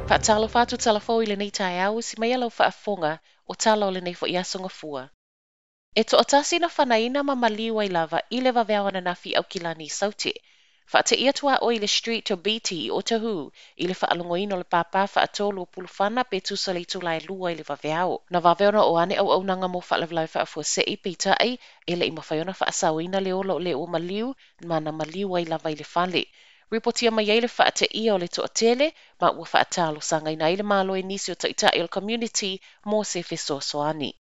Faatalofa atu tala fou i lenei taeao, usi maia lau faafofoga o tala o lenei foi aso Gafua. E toatasi na fanaina ma maliu ai lava i le vaveao ananafi i Aukilani i Saute. Faateia tuaoi i le Street o Beatty i Otahuhu i le faalogoina o le pāpā faatolu o pulufana pe tusa le itula e 2 i le vaveao. Na vave ona oo ane auaunaga mo faalavelave faafuasei, peitai e le i mafai ona faasaoina le ola o le ua maliu ma na maliu ai lava i le fale. Ripotia mai ai le faateia o le toatele ma ua faatalosagaina ai le Malo e nisi o taitai o le community mo se fesoasoani.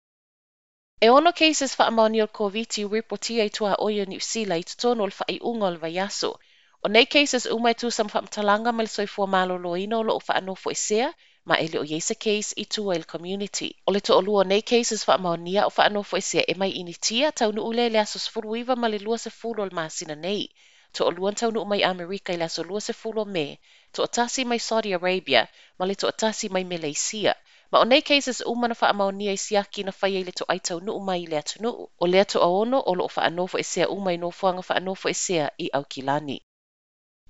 E 6 cases faamaonia o le Koviti ua ripotia i tuaoi o Niu Sila i totonu o le faaiuga o le vaiaso. O nei cases uma e tusa ma faamatalaga mai le soifua maloloina o loo faanofoesea ma e le o i ai se case i tua i le community. O le toalua o nei cases faamaonia o faanofoesea e mai Initia taunuu lea i le aso 19 ma le 20 o le masina nei. Toalua na taunuu mai Amerika i le aso 20 o Me, toatasi mai Saudi Arabia ma le toatasi mai Meleisia. Ma o nei cases uma na faamaonia i siaki na faia i le toai taunuu mai i le atunuu. O lea toaono o loo faanofoesea uma i nofoaga faanofoesea i Aukilani.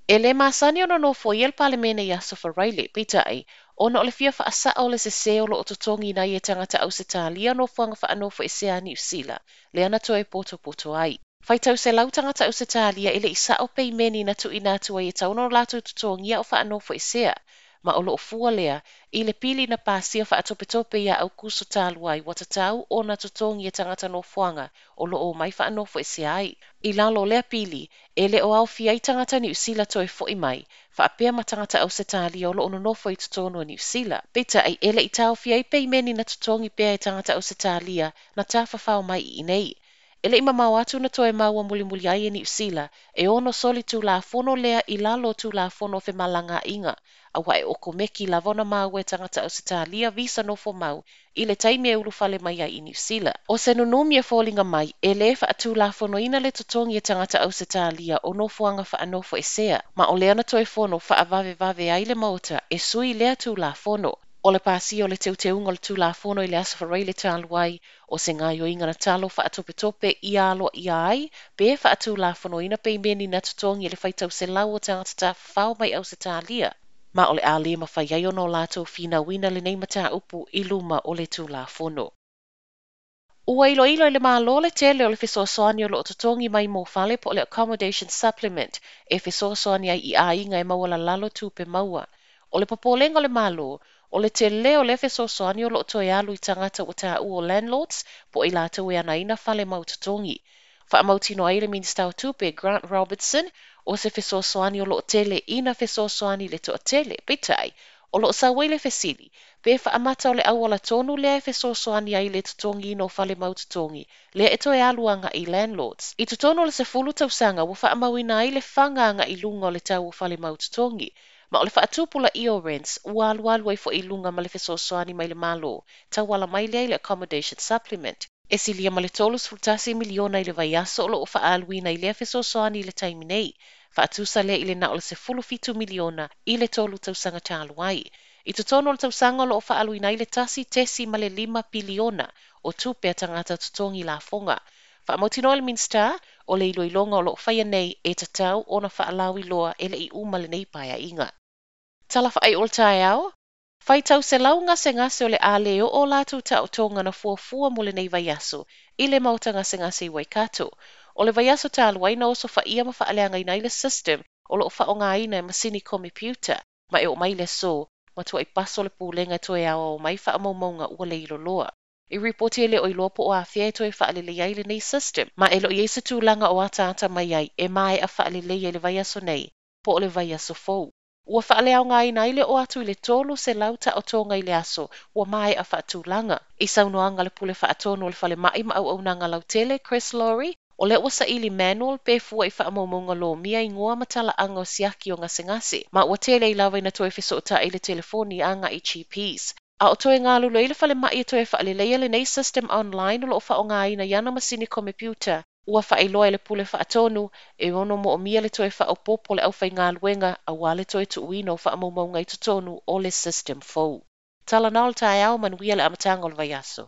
E le masani ona nofoia le Palemene i aso Faraile, peitai, ona o le fia faasao o le sese o loo totogiina ai e tagata Ausetalia nofoaga faanofoesea a Niu Sila, lea na toe potopoto ai. Faitau selau tagata Ausetalia e le i sao peimeni na tuuina atu ai e tatau ona latou totogia o faanofoesea, ma o loo fua lea i le pili na pasia faatopetope ia Aukuso talu ai ua tatau ona totogi e tagata nofoaga o loo omai faanofoesea ai. I lalo o lea pili, e le o aofia ai tagata Niu Sila toe foi mai, faapea ma tagata Ausetalia o loo nonofo i totonu o Niu Sila. Peitai, e le i taofia ai peimeni na totogi pea e tagata Ausetalia na tafafao mai i inei. E le i mamao atu na toe maua mulimuli ai e Niu Sila e ono soli tulafono lea i lalo o tulafono o femalagaaiga, aua e okomeki lava ona maua e tagata Ausetalia visa nofo mau i le taimi e ulufale mai ai i Niu Sila. O se nunumi e foliga mai, e le faatulafonoina le totogi e tagata Ausetalia o nofoaga faanofoesea, ma o lea na toe fono faavavevave ai le Maota e sui lea tulafono. O le pasia o le teuteuga o le tulafono i le aso Faraile talu ai, o se gaoioiga na talo faatopetope ia aloaia ai pe faatulafonoina peimeni na totogi e le faitau selau o tagata tafafao mai Ausetalia, ma o le a le mafai ai ona o latou finauina lenei mataupu i luma o le tulafono. Ua iloilo e le Malo le tele o le fesoasoani o loo totogi mai mo fale po o le Accommodation Supplement e fesoasoani ai i aiga e maualalalo tupe maua. O le popolega o le Malo, o le tele o lea fesoasoani o loo toe alu i tagata ua taua o landlords po o i latou e anaina fale mau totogi. Faamautinoa ai le Minista o Tupe Grant Robertson o se fesoasoani o loo tele ina fesoasoani i le toatele. Peitai, o loo sau ai le fesili, pe faamata o le auala tonu lea e fesoasoani ai i le totogiina o fale mau totogi, lea e toe alu agai i landlords. I totonu o le 10 tausaga ua faamauina ai le faga agai i luga o le tau o fale mau totogi, ma o le faatupulaia o rents ua alualu ai foi i luga ma le fesoasoani mai le Malo, tauala mai lea i le Accommodation Supplement. E silia ma le 31 miliona i le vaiaso o loo faaaluina i lea fesoasoani i le taimi nei, faatusa lea i le na o le 17 miliona i le 3 tausaga talu ai. I totonu o le tausaga o loo faaaluina ai le 1.5 piliona o tupe a tagata totogi lafoga. Faamautinoa le Minista o le iloiloga o loo faia nei e tatau ona faalauiloa e le i uma lenei paeaiga. Tala faaiu o le taeao, faitau selau gasegase o le a le oo latou taotoga na fuafua mo lenei vaiaso i le maota gasegase i Waikato. O le vaiaso talu ai na osofaia ma faaleagaina ai le system o loo faaaogaina e masini komepiuta, ma e oo mai le aso, matuai paso le pulega e toe aoao mai faamaumauga ua leiloloa. I ripoti e le o iloa po o afea e toe faalelei ai lenei system, ma e le o i ai se tulaga o ataata mai ai e maea faalelei ai le vaiaso nei, po o le vaiaso fou. Ua faaleaogaina ai le oo atu i le 300 taotoga i le aso ua maea faatulaga. I saunoaga a le pule faatonu o le falemai ma auaunaga lautele Chris Laurie, o lea ua saili manual pe fua i faamaumauga lomia igoa ma talaaga o siaki o gasegase, ma ua tele ai lava ina toe fesootai i le telefoni agai i GPs. A o toe galulue ai le falemai e toe faaleleia lenei system online o loo faaaogaina i ana masini komepiuta, ua faailoa e le pule faatonu e ono moomia le toe faaopoopo o le aufaigaluega aua le toe tuuina o faamaumauga i totonu o le system fou. Tala na o le taeao, manuia le amataga o le vaiaso.